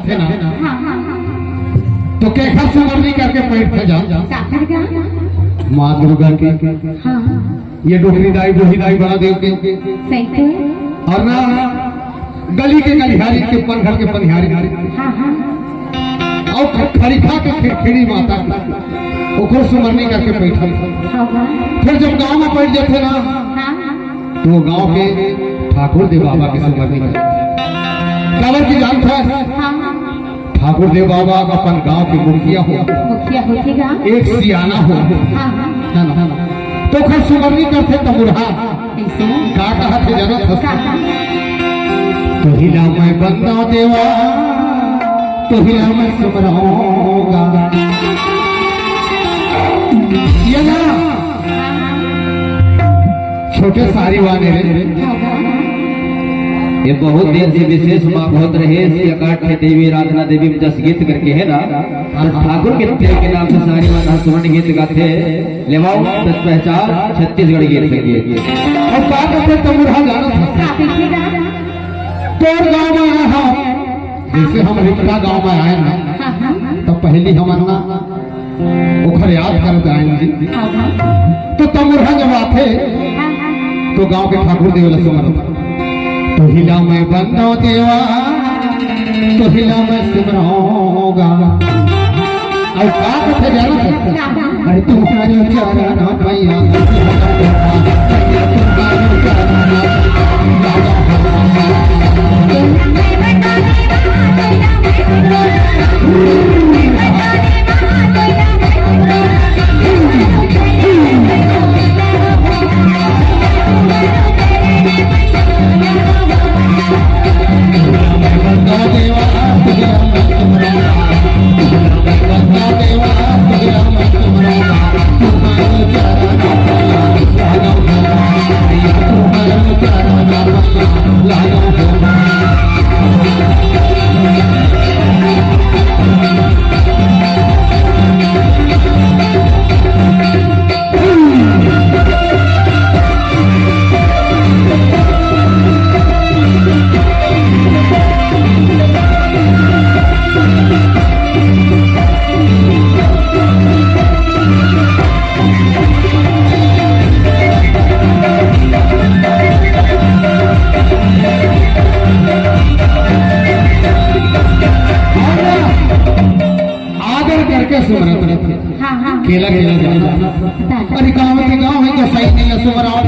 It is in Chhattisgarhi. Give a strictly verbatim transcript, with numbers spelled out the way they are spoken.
हे ना? हाँ, हाँ, हाँ। तो केखर सुमरनी करके बैठ के जा। काखर का? माँ दुर्गा के। हाँ, हाँ। ये डोकरी दाई, डोही दाई बड़ा देव के। सही तो। और ना गली के गलिहारी के पनघर के पनिहारी। हाँ, हाँ। और ख-, खरीफा के खिड़खिड़ी माता के। ओकर सुमरनी करके बैठल। हाँ, हाँ। फिर जब गाँव में बैठ जाथे ना, हाँ, हाँ। तो गांव के ठाकुर देव बाबा के सुमरनी करे। काबर की जानत हस? हाँ, हाँ। ठाकुर देव बाबा अपन गांव के मुखिया हो, मुखिया होथे गा। एक सियाना हो, हाँ, हाँ। है ना? तो ओखर सुमरनी करथे तमुरहा। कैसे? का कहत हे जानत हस? का, का? तोहिला मैं बंदव देवा, तोहिला मैं सुमरहूं गा। ये ना, छोटे सारी वाले रे। ये बहुत दिन से विशेष मांग होत रहे, इसके अकाट के देवी आराधना देवी में जस गीत करके है ना, और ठाकुर के प्रिय के नाम से सारी माता सुमन गीत गाथे। लेवाओ, दस पहचान, छत्तीसगढ़ गीत संगीत। और का कहथे तमुरहा जानत हस? का कहथे गा? तोर गांव में आए हम, जैसे हम रिक्ता गांव में आए ना, हाँ, हाँ। तो पहली हमन ना ओखर याद करत आए जी। हाँ, हाँ। तो तमुरहा जब आथे, हाँ, हाँ। तो गांव के ठाकुर देव ला सुमरत। तोहिला मैं बंदव देवा, तोहिला मैं सुमरहूं गा। अउ का कहथे जानत हस? अरे तुम्हारे चरण भैया, आदर करके सुमरत रहिथे। हाँ, हाँ। केला केला जाना। दादा। अरे गाँव के गाँव हे, गोसाई नइ हे सुमरावत,